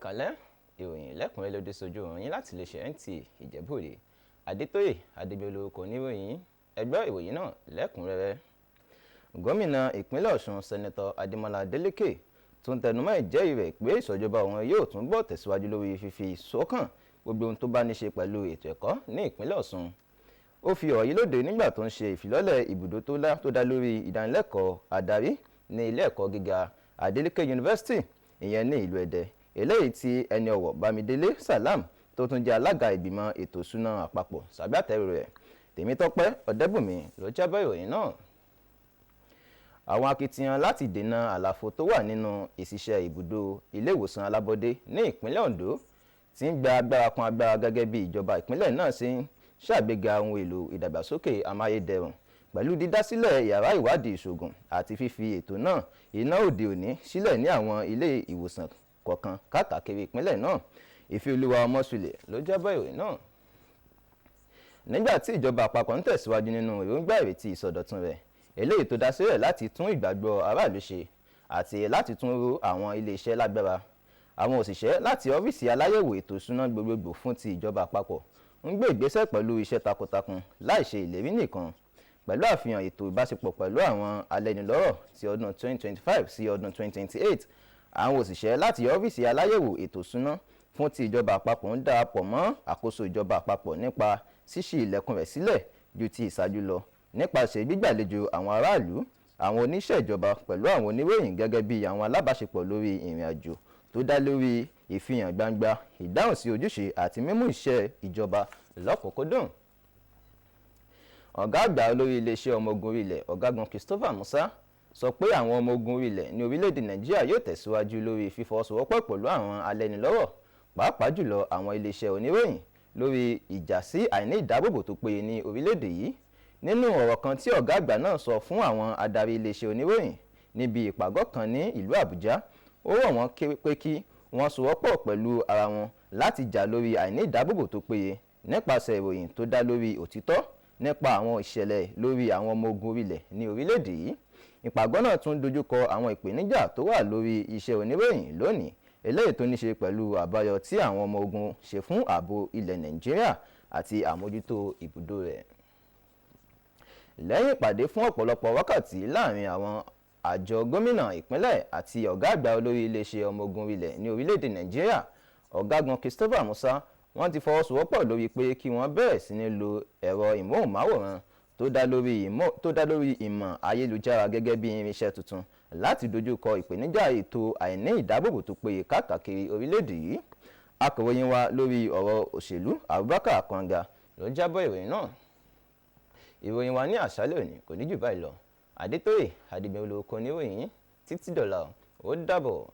Ẹ̀kálẹ́, ìròyìn lẹ́kùnrẹ́rẹ́ ló dé sójú ìròyìn láti iléeṣẹ́ NTA Ìjẹ̀bú-Òde. Adétóyè Adégbèlú kò níròyìn, ẹ gbọ́ ìròyìn náà lẹ́kùnrẹ́rẹ́. Gómìnà ìpínlẹ̀ Ọ̀ṣun, Sẹ́nẹ́tọ̀ Adémọ́lá Adélékè, tún tẹnumọ́ ìjẹ́rìí rẹ̀ pé ìṣèjọba òun yóò túbọ̀ tẹ̀síwájú lórí fífi sọ́kàn gbogbo ohun tó bá ní ṣe pẹ̀lú ètò ẹ̀kọ́ ní ìpínlẹ̀ Ọ̀ṣun. Ó fi ọ̀rọ̀ yìí lóde nígbà tó ń ṣe ìfilọ́lẹ̀ ibùdó tó dá lórí ìdánilẹ́kọ̀ọ́ adarí ní ilé ẹ̀kọ́ gíga Adeleke University, ìyẹn ní ìlú Ẹdẹ, eléyìí tí ẹni ọ̀wọ̀ Bámidélé Salam, tó tún jẹ́ alága ìgbìmọ̀ ètò ìṣúná àpapọ̀, ṣagbátẹrù rẹ̀. Tèmítọ́pẹ́ Ọ̀dẹ́bùnmi ló jábọ̀ ìròyìn náà. Àwọn akitiyan láti dènà àlàfo tó wà nínú ìṣiṣẹ́ ibùdó ilé ìwòsàn alábọ́dé ní ìpínlẹ̀ Ondo ti ń gba agbára kún agbára gẹ́gẹ́ bí ìjọba ìpínlẹ̀ náà ṣe ń ṣàgbéga ohun èlò ìdàgbàsókè amáyédẹrùn pẹ̀lú dídásílẹ̀ yàrá ìwádìí ìṣògùn àti fífi ètò náà iná òde òní sílẹ̀ ní àwọn ilé ìwòsàn kọ̀ọ̀kan káàkiri ìpínlẹ̀ náà. Ìfẹ́olúwa Ọmọ́sùlẹ̀ ló jábọ̀ ìròyìn náà. Nígbà tí ìjọba àpapọ̀ ń tẹ̀síwájú nínú èròǹgbà ìrètí ìsọdọ̀tun rẹ̀, eléyìí tó dá sílẹ̀ láti tún ìgbàgbọ́ aráàlú ṣe àti láti tún ró àwọn iléeṣẹ́ lágbára, àwọn òṣìṣẹ́ láti ọ́fíìsì aláyẹ̀wò ètò ìṣúná gbogbogbò fún ti ìjọba àpapọ̀ ń gbé ìgbésẹ̀ pẹ̀lú iṣẹ́ takuntakun láì ṣe ìlérí nìkan, pẹ̀lú àfihàn ètò ìbáṣepọ̀ pẹ̀lú àwọn alẹ́nulọ́rọ̀ ti ọdún 2025 sí ọdún 2028. Àwọn òṣìṣẹ́ láti ọ́fíìsì aláyẹ̀wò ètò ìṣúná fún ti ìjọba àpapọ̀ ń darapọ̀ mọ́ àkóso ìjọba àpapọ̀ nípa ṣíṣí ilẹ̀kùn rẹ̀ sílẹ̀ ju ti ìṣáájú lọ nípasẹ̀ gbígbàlejò àwọn aráàlú, àwọn oníṣẹ́ ìjọba pẹ̀lú àwọn oníròyìn gẹ́gẹ́ bí àwọn alábàáṣepọ̀ lórí ìrìn àjò tó dá lórí ìfihàn gbangba, ìdáhùn sí ojúṣe àti mímú iṣẹ́ ìjọba lọ́kùnkúndùn. Ọ̀gá àgbà olórí iléeṣẹ́ ọmọ ogun orí ilẹ̀, Ọ̀gágun Christopher Musa, sọ pé àwọn ọmọ ogun orí ilẹ̀ ní orílẹ̀-èdè Nàìjíríà yóò tẹ̀síwájú lórí fífọwọ́sowọ́pọ̀ pẹ̀lú àwọn alẹ́nulọ́rọ̀, pàápàá jùlọ àwọn iléeṣẹ́ oníròyìn, lórí ìjà sí àìní ìdáàbòbò tó péye ní orílẹ̀-èdè yìí. Nínú ọ̀rọ̀ kan tí ọ̀gá àgbà náà sọ fún àwọn adarí iléeṣẹ́ oníròyìn níbi ìpàgọ́ kan ní ìlú Àbújá, ó rọ̀ wọ́n pé kí wọ́n sowọ́pọ̀ pẹ̀lú ara wọn láti jà lórí àìní ìdáàbòbò tó péye nípasẹ̀ ìròyìn tó dá lórí òtítọ́ nípa àwọn ìṣẹ̀lẹ̀ lórí àwọn ọmọ ogun orílẹ̀ ní orílẹ̀-èdè yìí. Ìpàgọ́ náà tún dojúkọ àwọn ìpèníjà tó wà lórí iṣẹ́ oníròyìn lónìí, eléyìí tó ní ṣe pẹ̀lú àbáyọ tí àwọn ọmọ ogun ṣe fún ààbò ilẹ̀ Nàìjíríà àti àmójútó ibùdó rẹ̀. Lẹ́yìn ìpàdé fún ọ̀pọ̀lọpọ̀ wákàtí láàrin àwọn àjọ gómìnà ìpínlẹ̀ àti ọ̀gá àgbà olórí iléeṣẹ́ ọmọ ogun ilẹ̀ ní orílẹ̀-èdè Nàìjíríà, Ọ̀gágun Christopher Musa, wọ́n ti fọwọ́sowọ́pọ̀ lórí pé kí wọ́n bẹ̀rẹ̀ sí ní lo ẹ̀rọ ìmóhùnmáwòrán tó dá lórí ìmọ̀ ayélujára gẹ́gẹ́ bí irinṣẹ́ tuntun láti dojú kọ ìpèníjà ètò àìní ìdáàbòbò tó péye káàkiri orílẹ̀-èdè yìí. Akọ̀ròyìn wa lórí ọ̀rọ̀ òṣèlú, Abubakar Kwanga, ló jábọ̀ ìròyìn náà. Ìròyìn wa ní àṣálẹ́ òní kò ní jù báyìí lọ. Adétóyè Adégbèlú kò ní ròyìn. Títí dọ̀là, ó dàbọ̀.